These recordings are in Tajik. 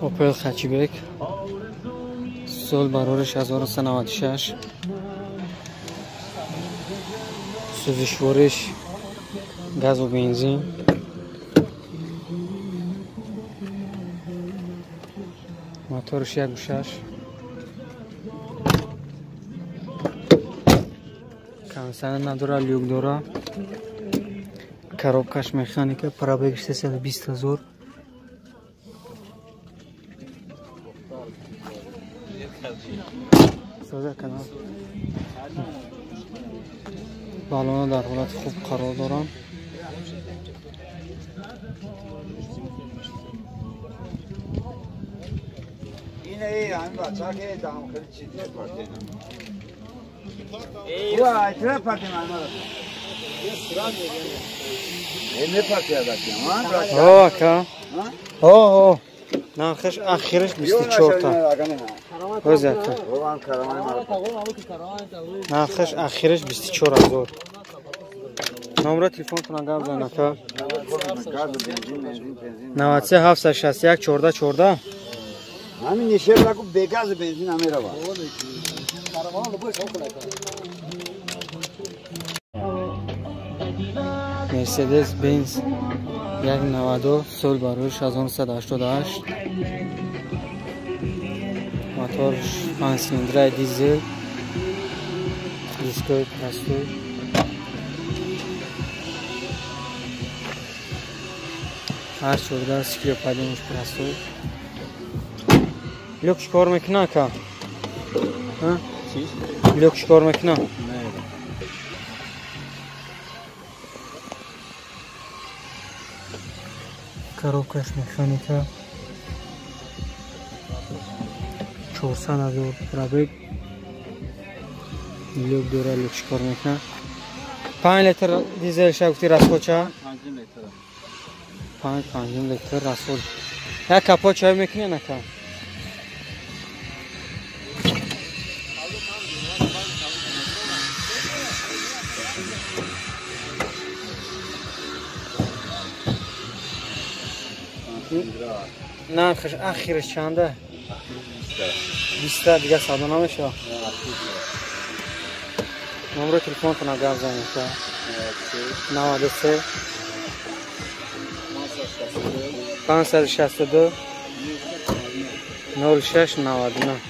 Opel Hatchback сол барориш 1996 сӯзишвориш газу бензин моториш 1.6 кондиционер надора, люк дора, коробкаш механика, пробегш 320 000. Балона дар ҳолати хуб қарор доранд. О, нархаш ахираш 24 та. Ҳозир. Нархаш ахираш 24 000. Номера телефонтон гап зан ака. 93 761 14 14. Ҳамин нишеб раку бегаз бензин намерава. Mercedes Benz 192 сол барои 1988 мотор 5 цилиндра дизель, дискои простой. Ҳар чорда сиклоподъёмаш простой. Люк чикор мекуна ака? Люк чикор мекуна? Коробкаш механика 400 000 пробег. Люк дора, люк чикор мекуна. 5 литр дизел ша гуфти расход ча? 5 литр расход. Як капот чай мекуни нака? Нархаш ахираш чанда? 20 дига садо намешава. Номери телефонтона гап занед. 93 562 06 99.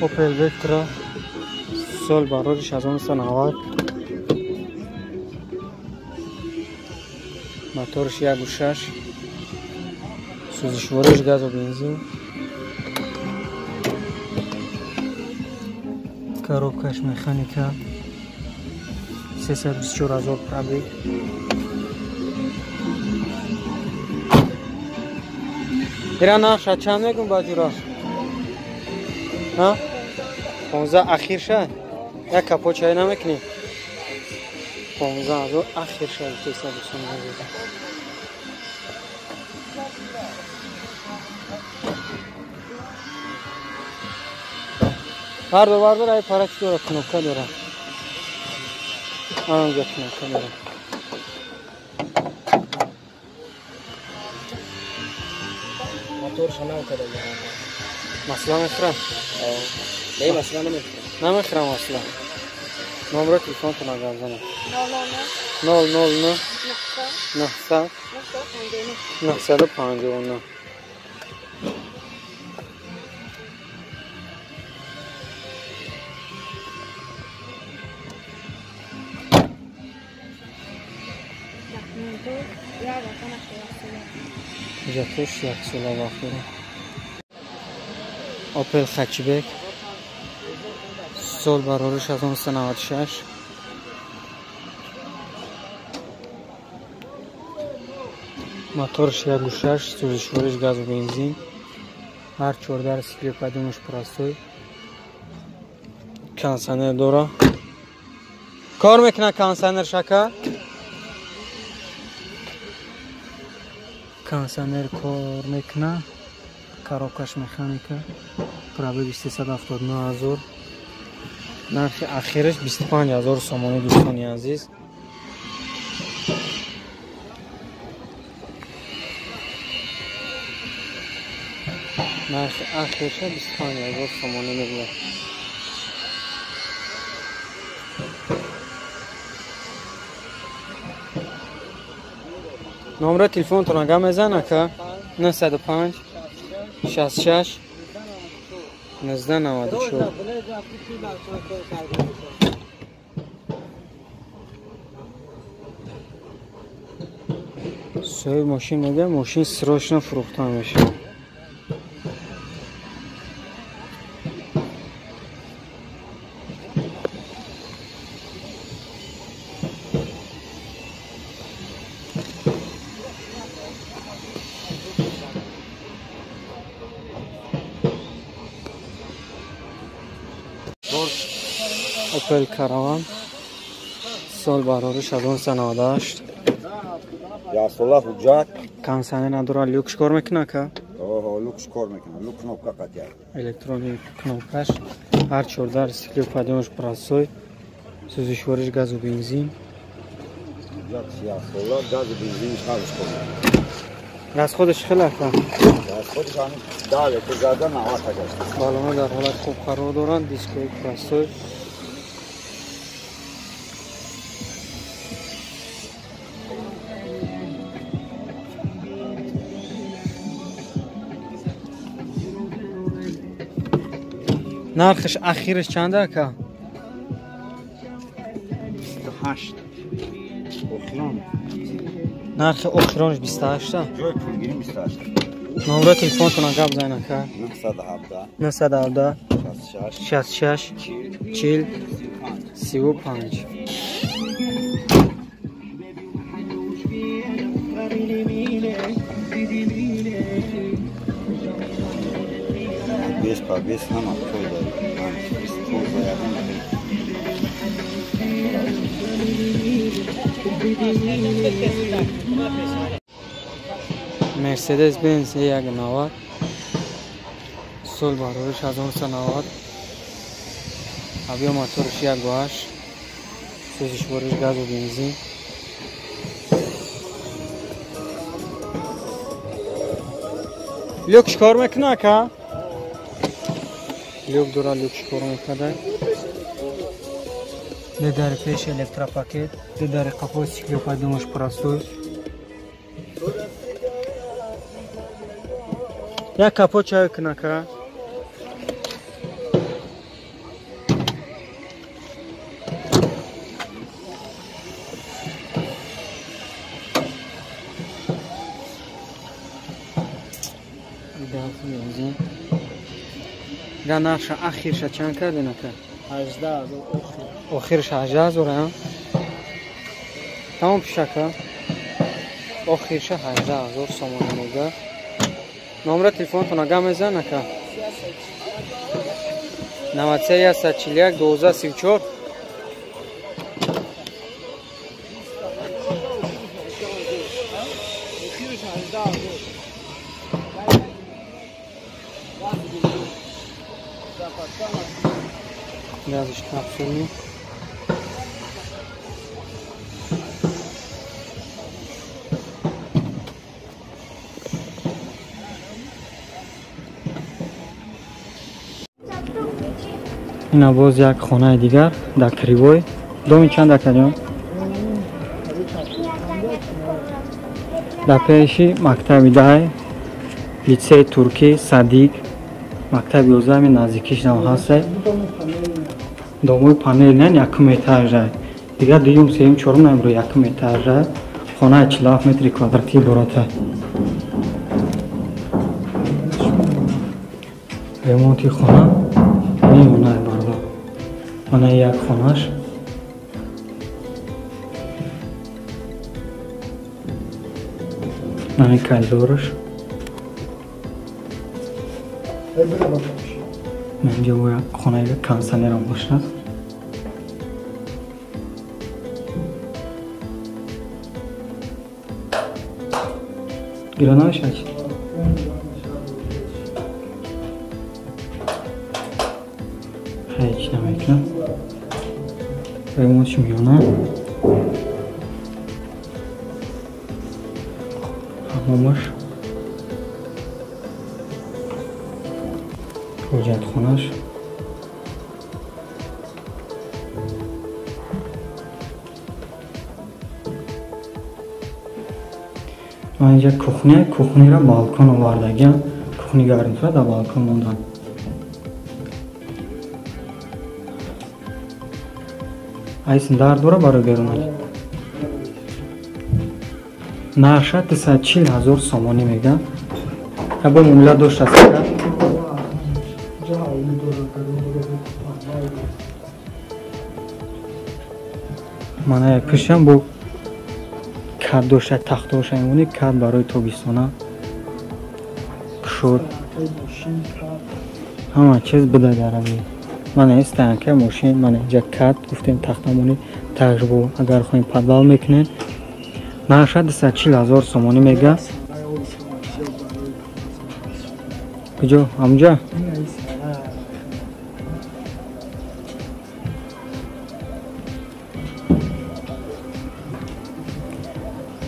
Opel Vectra сол барори 1990 моторш 1.6 сӯзишвориш газу бензин, коробкаш механика 324 000 пробег. Ира нархша чанд мегум баҷура? 15 ахир ша? Як капот чай намекунӣ? 15 000 ахир ша 329 000. Бардор, бардор, ай пара чӣ дора? Кнопка дора. Анҷа кнопка дора. Мотор шанав када. Масла мехӯрам? Не, масла намехӯрам. Намехӯрам масла. Номери телефонтон гап занед. 000 900 959. Ҳуҷҷатҳош яксола вақт дорад. Opel Hatchback сол барориш 1996 моторш 1.6 сӯзишвориш газу бензин, ҳар 14 сиклоподъёмаш простой, кондиционер дора. Кор мекуна кондиционер шака? Кондиционер кор мекуна. Коробкаш механика. Пробеги 379 ҳазор. Нархи ахираш 25 ҳазор сомонӣ дӯстони азиз. Нархи ахирша 25 ҳазор сомонӣ мегӯяд. Номра телефонтон гап мезан ака? 905 66 1994. Соҳиби мошин мегӯяд мошин срочно фурӯхта мешавад. Opel Caravan сол барориш 1998. Ясола ҳуҷҷат. Консанер надора, люкш кор мекуна ка? Оҳо, люкш кор мекуна, люк кнопка қатия. Электрони кнопкаш, ҳар чордар стекло подъёмаш простой, сӯзишвориш газу бензин. Ҳуҷҷат ясола, газу бензиниш ҳарш кор мекуна. Расходаш хеле ака? Расходаш ҳамин 10 литр зада 90 та гашт. Балона дар ҳолат хуб қарор доранд, дискои простой. Нархиш ахириш чанд ака? 28. Охирон. Нархи охиронш 28 та? Ҷои пулгирӣ 28. Номра телефонтона гап зан ака. 917 917 66 66 40 35. Без побес ҳама пой дорем. Мерседес Бенз E190 сол барориш 1990. Объем моториш 1.8, сӯзишвориш газу бензин. Люк чикор мекуна ака? Люк дора, люк чикор мекунад. Ду дари пеш электропакет, ду дари қафо стеклоподъёмаш простой. Як капот чай куна ака? Газ бензин. Га нарша ахирша чанд карден ака? 18 ҳазор охир. Охирша 18 ҳазор, а? Тамом пишака. Охирша 18 ҳазор сомонӣ мега. Номра телефонтона гап мезан ака? 93 141 12 34. Газиш капсулни. Ина боз як хонаи дигар дар Кривой. Доми чанд акаҷон? Дар пеши мактаби дай, литсеи туркӣ, садик, мактаби 11 наздикиш нам ҳастай. Домои панел не, якум этажа. Дигар дуюм, сеюм, чорум намебро, якум этажа. Хонаи 47 метри квадратӣ дорад. Ремонти хона мемонад бародар. Мана як хонаш. Мана коридораш. Инҷо бояд хонаи кондиционерам бошад. Гиро намешавад? Ҳеҷ намекунад. Ремонтш миёна. Ҳамомаш. Ҳоҷатхонаш. Ва инҷа кухня, кухнира балкон овардагиам. Кухни гарнитура дар балкон мондан. Айсин дар дора барои берунак. Нарша 240 000 сомонӣ мегӯям. Бо муомила доштааст. Мана пишам бо кад дошта, тахтоша имони кад барои тобистона кушод. Ҳама чиз буда дараби. Мана стоянка мошин, мана инҷа кад гуфтем тахтамони таҷрибо, агар хоҳем подвал мекунем. Нарша 240 000 сомонӣ мега. Куҷо? Ҳамҷа?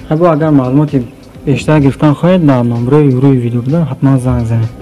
Або агар маълумоти бештар гирифтан хоҳед, дар номерои рӯи видео буда ҳатман занг занед.